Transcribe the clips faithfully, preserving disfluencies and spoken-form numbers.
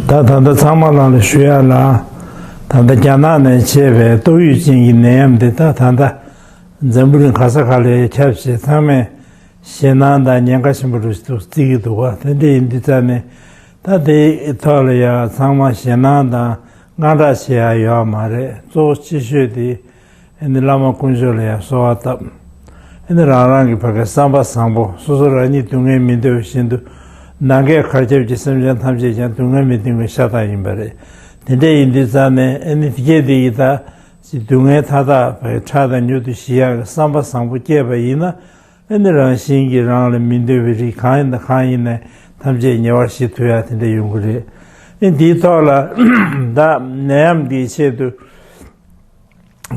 ད་ད་ལྟ་ཚང་མ་ལ་ལ་ཞུ་ཡ་ལ། ད་ལྟ་རྒྱ་ནག་ནས་མཆེད་པའི་ཏོག་དབྱིབས་ཅན་གྱི་ནད་ཡམས་འདི་ད་ད་ལྟ་འཛམ་བུ་གླིང་ག་ས་ག་ལ་ཁྱབ་བྱས། ཚང་མས་ཞེད་སྣང་དང་ཉེན་ཁ་ཆེན་པོ་རུ་ཞིག་ཏུ་བརྩི་གི་འདུག་ག་དེ་འདྲ་ཡིན་དུས་ཙང་ནས་ད་དེའི་ཐོག་ལ་ཡ་ཚང་མ་ཞེད་སྣང་དང་དངངས་སྐྲག་བྱེད་ཡ་ཡོད་མ་རེད། གཙོ་བོ་ཆེ་ཤོས་དེ་ཨ་ནི་བླ་མ་དཀོན་མཆོག་ལ་ཡང་གསོལ་བ་བཏབ། ཨ་ནི་རང་རང་གི་ཕ་གའི་བསམ་པ་བཟང་པོ། སོ་སོ་རང་ཉིད་སྡུག་བསྔལ་མི་འདོད་པ་བཞིན་དུ་ནམ་མཁའི་གར་ཁྱབ་ཀྱི་སེམས་ཅན་ཐམས་ཅད་ཀྱང་སྡུག་བསྔལ་མི་འདོད་པའི་ཤ་སྟག་ཡིན་པ་རེད། དེ་འདྲ་ཡིན་དུས་ཙང་ནས་ཨ་ནི་དེ་སྐད་དེ་ཡི་ད་སྡུག་བསྔལ་མཐའ་དག་ཕ་གི་ཁྲག་དང་མྱུར་དུ་ཞི་ཡག་གི་བསམ་པ་བཟང་པོ་སྐྱེས་པ་ཡིན་ན། ཨ་ནི་རང་བཞིན་གྱིས་རང་ལ་མི་འདོད་པའི་རིགས་གང་ཡིན་དང་གང་ཡིན་ནའི་ཐམས་ཅད་ཉེ་བར་ཞི་ཐུབ་ཡག་དེ་འདྲ་ཡོང་གི་རེད། ཨ་ནི་དེའི་ཐོག་ལ་ད་ནད་ཡམས་འདིའི་ཆེད་དུ།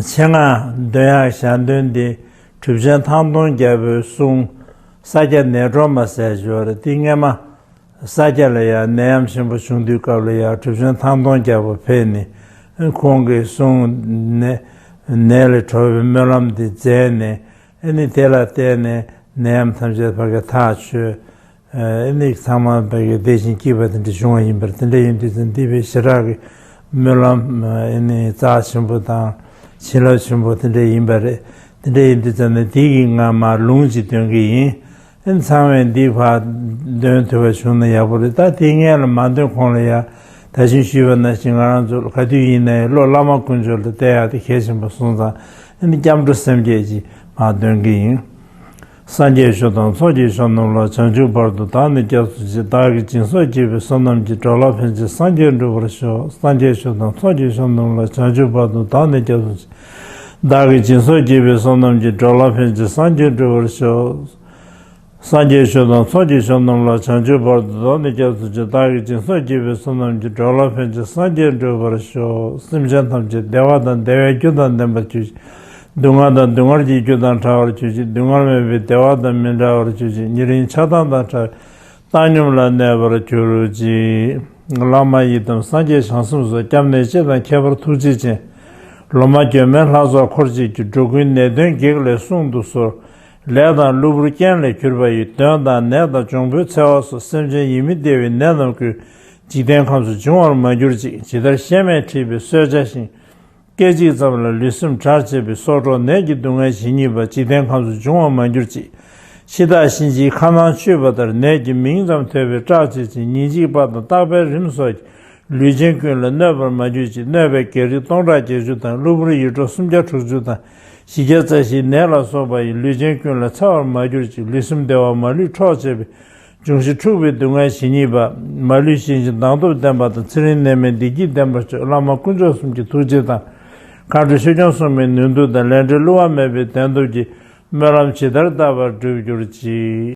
ཆེད་མངགས་འདོན་ཡག་ཞལ་འདོན་འདི་གྲུབ་ཆེན་ཐང་སྟོང་རྒྱལ་པོའི་གསུང་ས་སྐྱ་ནད་གྲོལ་མ་ཟེར་ཞུ་བ་རེད། དེ་སྔས་མ་ས་སྐྱ་ལ་ཡང་ནད་ཡམས་ཆེན་པོ་བྱུང་དུས་སྐབས་ལ་ཡང་གྲུབ་ཆེན་ཐང་སྟོང་རྒྱལ་པོ་ཕེབས་ནས་ཁོང་གི་གསུང་ནས་ནད་ལས་གྲོལ་བའི་སྨོན་ལམ་འདི་མཛད་ནས། ཨ་ནི་དེ་ལ་བརྟེན་ནས་ནད་ཡམས་ཐམས་ཅད་ཕ་གི་ཐག་ཆོད། ཨ་ནི་ཚང་མ་ཕ་གི་བདེ་ཞིང་སྐྱིད་པ་དེ་འདྲ་བྱུང་བ་ཡིན་པར། དེ་འདྲ་ཡིན་དུས་ཙང་འདི་བའི་ཞེ་དྲག་གི་སྨོན་ལམ་ཨ་ནི་རྩ་ཆེན་པོ་དང་བྱིན་རླབས་ཆེན་པོ་དེ་འདྲ་ཡིན་པ་རེད། དེ་འདྲ་ཡིན་དུས་ཙང་ནས་འདི་གི་ང་མར་ལུང་ཅིག་འདོན་གི་ཡིན། ཨ་ནི་ཚང་མས་འདི་ཕར་འདོན་ཐུབ་པ་བྱུང་ན་ཡག་པོ་རེད། ད་དེ་སྔོན་ལ་མ་འདོན་གོང་ལ་ཡ་ད་གིན་ཞུས་པ་ནང་བཞིན་ང་རང་ཚོ་ག་དུས་ཡིན་ནའི་བློ་བླ་མ་དཀོན་མཆོག་ལ་གཏད་ཡག་དེ་གལ་ཆེན་པོ་སོང་ཙང་། ཨ་ནི་སྐྱབས་འགྲོ་སེམས་བསྐྱེད་ཅིག་མར་འདོན་གི་ཡིན། སངས་རྒྱས་ཆོས་དང་ཚོགས་ཀྱི་མཆོག་རྣམས་ལ། བྱང་ཆུབ་བར་དུ་བདག་ནི་སྐྱབས་སུ་མཆི། བདག་གིས་སྦྱིན་སོགས་བགྱིས་པའི་བསོད་ནམས་ཀྱིས། འགྲོ་ལ་ཕན་ཕྱིར་སངས་རྒྱས་འགྲུབ་པར་ཤོག་སངས་རྒྱས་ཆོས་དང་ཚོགས་ཀྱི་མཆོག་རྣམས་ལ། བྱང་ཆུབ་བར་དུ་བདག་ནི་སྐྱབས་སུ་མཆི། བདག་གིས་སྦྱིན་སོགས་བགྱིས་པའི་བསོད་ནམས་ཀྱིས། འགྲོ་ལ་ཕན་ཕྱིར་སངས་རྒྱས་འགྲུབ་པར་ཤོག་སངས་རྒྱས་ཆོས་དང་ཚོགས་ཀྱི་མཆོག་རྣམས་ལ། བྱང་ཆུབ་བར་དུ་བདག་ནི་སྐྱབས་སུ་མཆི། བདག་གིས་སྦྱིན་སོགས་བགྱིས་པའི་བསོད་ནམས་ཀྱིས། འགྲོ་ལ་ཕན་ཕྱིར་སངས་རྒྱས་འགྲུབ་པར་ཤོག་སེམས་ཅན་ཐམས་ཅད་བདེ་བ་དང་བདེ་བའི་རྒྱུ་དང་ལྡན་པར་གྱུར་ཅིག་སྡུག་བསྔལ་དང་སྡུག་བསྔལ་གྱི་རྒྱུ་དང་བྲལ་བར་གྱུར་ཅིག་སྡུག་བསྔལ་མེད་པའི་བདེ་བ་དང་མི་འབྲལ་བར་གྱུར་ཅིག་ཉེ་རིང་ཆགས་སྡང་དང་བྲལ་བའི་བཏང་སྙོམས་ལ་གནས་པར་གྱུར་ཅིག་བླ་མ་ཡི་དམ་སངས་རྒྱས་བྱང་སེམས་སོགས། སྐྱབས་གནས་སྤྱི་དང་ཁྱད་པར་ཐུགས་རྗེ་ཅན། ལོ་མ་གྱོན་མའི་ལྷ་ཚོགས་འཁོར་བཅས་ཀྱིས། འགྲོ་ཀུན་ནད་གདོན་བགེགས་ལས་བསྲུང་དུ་གསོལ། ལས་དང་གློ་བུར་རྐྱེན་ལས་གྱུར་པ་ཡི། གདོན་དང་ནད་དང་འབྱུང་པོའི་འཚེ་བ་སོགས། སེམས་ཅན་ཡིད་མི་བདེ་བའི་ནད་རྣམས་ཀུན། འཇིག་རྟེན་ཁམས་སུ་འབྱུང་བར་མ་གྱུར་ཅིག་ཇི་ལྟར་གཤེད་མས་འཁྲིད་པའི་གསོད་བྱ་བཞིན། སྐད་ཅིག་ཙམ་ལ་ལུས་སེམས་འབྲལ་བྱེད་པའི། སྲོག་འཕྲོག་ནད་ཀྱི་སྡུག་བསྔལ་ཇི་སྙེད་པ། འཇིག་རྟེན་ཁམས་སུ་འབྱུང་བར་མ་གྱུར་ཅིག་འཆི་བདག་གཤིན་རྗེའི་ཁ་ནང་ཆུད་པ་ལྟར། ནད་ཀྱི་མིང་ཙམ་ཐོས་པས་སྐྲག་བྱེད་ཅིང་། ཉིན་གཅིག་པ་དང་རྟག་པའི་རིམས་སོགས་ཀྱིས། ལུས་ཅན་ཀུན་ལ་གནོད་པར་མ་གྱུར་ཅིག་གནོད་པའི་བགེགས་རིགས་སྟོང་ཕྲག་བརྒྱད་ཅུ་དང་། གློ་བུར་ཡེ་འདྲོག་སུམ་བརྒྱ་དྲུག་ཅུ་དང་། བཞི་བརྒྱ་རྩ་བཞིའི་ནད་ལ་སོགས་པ་ཡིས། ལུས་ཅན་ཀུན་ལ་འཚེ་བར་མ་གྱུར་ཅིག་ལུས་སེམས་བདེ་བ་མ་ལུས་འཕྲོག་བྱེད་པའི། འབྱུང་བཞི་འཁྲུགས་པའི་སྡུག་བསྔལ་ཇི་སྙེད་པ། མ་ལུས་ཞི་ཞིང་མདངས་སྟོབས་ལྡན་པ་དང་། ཚེ་རིང་ནད་མེད་བདེ་སྐྱིད་ལྡན་པར་ཤོག་བླ་མ་དཀོན་མཆོག་གསུམ་གྱི་ཐུགས་རྗེ་དང་། མཁའ་འགྲོ་ཆོས་སྐྱོང་སྲུང་མའི་ནུས་མཐུ་དང་། ལས་འབྲས་བསླུ་བ་མེད་པའི་བདེན་སྟོབས་ཀྱིས། སྨོན་ལམ་ཇི་ལྟར་བཏབ་པར་འགྲུབ་གྱུར་ཅིག